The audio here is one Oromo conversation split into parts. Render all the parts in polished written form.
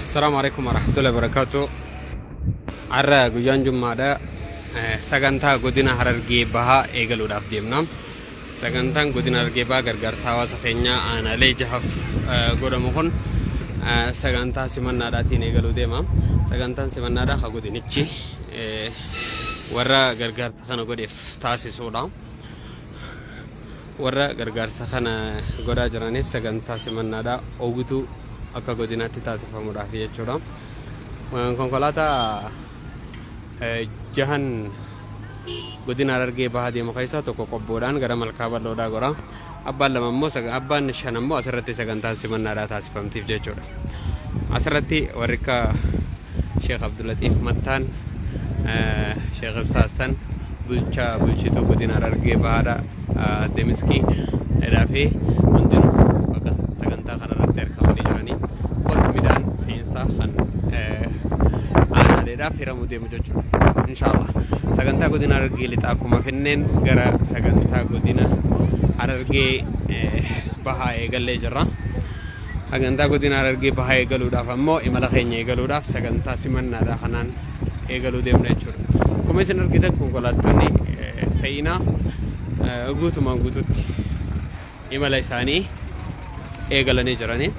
Assalamu alaikum warahmatullahi wabarakatuh. Har'a guyyaan Jummaadha. Sagantaa godina Harargee Bahaa eegaluudhaaf deemna. Sagantaan godina Harargee Bahaa gargaarsa hawaasa keenyaa aanaalee jahaaf godhamu kun sagantaa simannaadhaatiin eegaluu deema. Sagantaan simannaadhaa kan godinichi warra gargaarsa kana godheef taasisuudha. Warra gargaarsa kana godhaa jiraniif sagantaa simannaadhaa ogutuu akka godinaatti taasifamuudhaaf jechuudha. Konkolaataa jahan godina Harargee Bahaa deemu keessaa tokko qobboodhaan gara Malkaa Bal'oodhaa gora. Abbaan lama immoo abbaan shan immoo asirratti sagantaan simannaadhaa taasifamtiif jechuudha. Asirratti warri akka Sheekh Abdullatiif Mattaan, Sheekh Ibsaa Hassan, bulchaa bulchituu godina Harargee Bahaadha Demiskii dhaa fi hundinuu bakka sagantaa kanarratti argamanii jiranii. Kun midhaan fe'insaa kan aanaaleedhaaf hiramuu deemu jechuudha. Inshaallah. Sagantaa godina Harargee Lixaa akkuma finneen gara sagantaa godina Harargee Bahaa eegallee jirra. Sagantaa godina Harargee Bahaa eegaluudhaaf ammoo imala keenya eegaluudhaaf sagantaa simannaadhaa kanaan eegaluu deemna jechuudha. Akkuma isin argitan konkolaattonni fe'inaa guutumaan guututti imala isaanii eegalanii jiranii.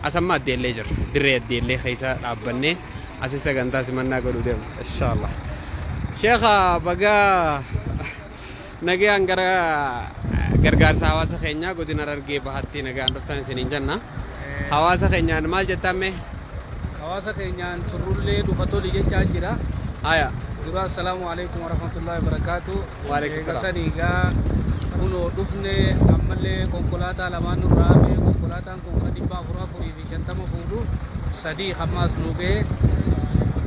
Asamma addeellee jira. Dirree addeellee keessa dhaabbannee asi sagantaa simannaa godhuu deemna. Inshaallah. Sheekha bagaa nagaan gara gargaarsa hawaasa keenyaa godina Harargee Bahaatti nagaan dhuftan isiniin jenna. Hawaasa keenyaan maal jettan mee? Hawaasa keenyaan turrullee dhufa toli jechaa jira. Haya. Dura assalaamu alaikum warahmatullahi wabarakatuh. Waalaikum salaam. Eega sanii gaa kunoo dhufne ammallee konkolaataa lamaan nurraa hafe konkolaataan kun kan 450 fuudhu sadii hammaas nu ga'e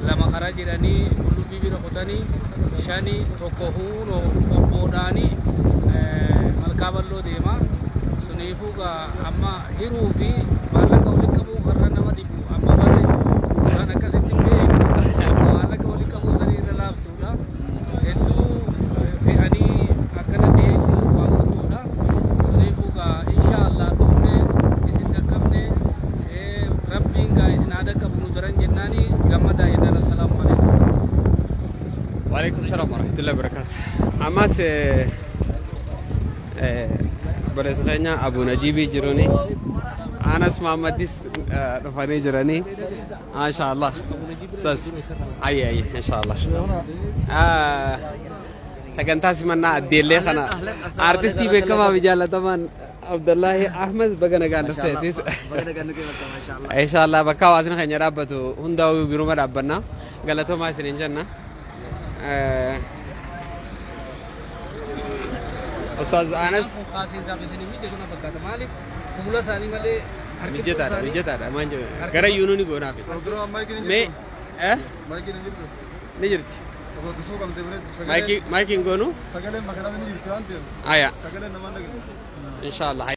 lama karaa jiranii qullubbii bira kutanii shani tokko huunoo qobboodhaanii Malkaa Bal'oo deema. Suniifuu gaa amma hiruu fi maallaqa walitti qabuu karra nama dhibu amma barre kan akkasitti hin beeknu maallaqa walitti qabuu sanii irra laaftuudha. Hedduu fe'anii akkana dhiyeessuun waan guddoodha. Suniifuu gaa inshaallah dhufne isin dhaqqabne rabbiin gaa isin haa dhaqqabu nu daran jennaani gammadaa jennaan assalaamu alaikum. Waalaikum salaam warahmatullahi wabarakatuh. Ammas obboleessa keenya Abu Najiibii jiruni. Anas Mahammadis dhufanii jiranii. Maashaallah. Sas. Ayye ayye inshaallah. Sagantaa simannaa addeellee kana artistii beekamaa fi jaallatamaan Abdullaahi Ahmed baga nagaan dhufteetis. Inshaallah bakka hawaasni keenya dhaabbatu hundaa'uu biruma dhaabbanna. Galatoomaa isiniin jenna. Ustaaz Anas Kaasiinsaaf isin mijatu na fakkaata. Maaliif fuula isaanii malee harkiftuu mijataadha isaanii mijataadha maan jedhu gara yuunuu ni goonaaf. Dura maayikiin hin Mee jirtu. Maayikiin hin jirtu. Ni jirti. Osoo dusuu qabde biratti sagaleen Maayikii maayikiin goonu sagaleen makiinaa ni jirti waan ta'eef aya sagaleen namaan dhaga'u. inshaallah.